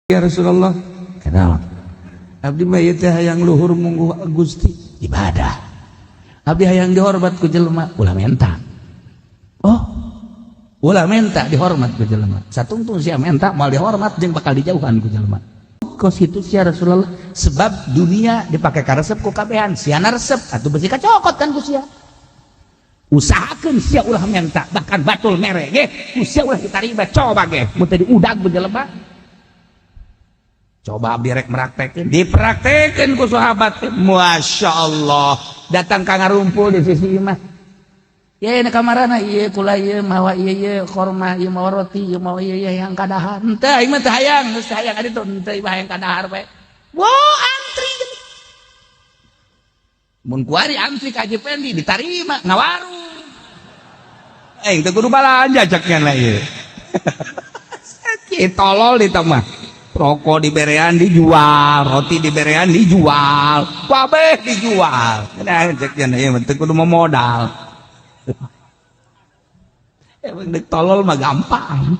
Ya Rasulullah, kenal abdi mah ieu teh hayang luhur mungguh Gusti, ibadah. Abdi hayang dihormat ku jelema, ulah menta. Oh, ulah menta dihormat ku jelema. Satungtung sia menta moal dihormat jeung bakal dijauhan ku jelema. Kos itu sia Rasulullah, sebab dunia dipakai karesep ku kabehan, siana resep atuh besi kacokot kan ku sia. Usahakeun sia ulah menta, bahkan batul mere ge ku sia ulah ditarima. Coba ge mun teu diudag ku jelema. Coba abdi rek meraktekeun, dipraktekeun ku sahabat, Masya Allah, datang ka ngarumpul di sisi imah ya, ini kamarana ieu kula, ieu mawa ieu, ieu korma, ieu mawa roti, ieu mawa ieu, ieu yang kadahar. Henteu, aing mah teu hayang, geus hayang adi tuh, henteu, ieu hayang kadahar bae. Wah, antri. Mun kuari antri ka Haji Pendi ditarima ngawarung. Aing teu kudu balanja cek nya ieu. Tolol di mah. Rokok diberean dijual, roti diberean dijual, kabeh dijual. Nah, cek nya ieu mah teu kudu modal. Emang dek tolol mah gampang.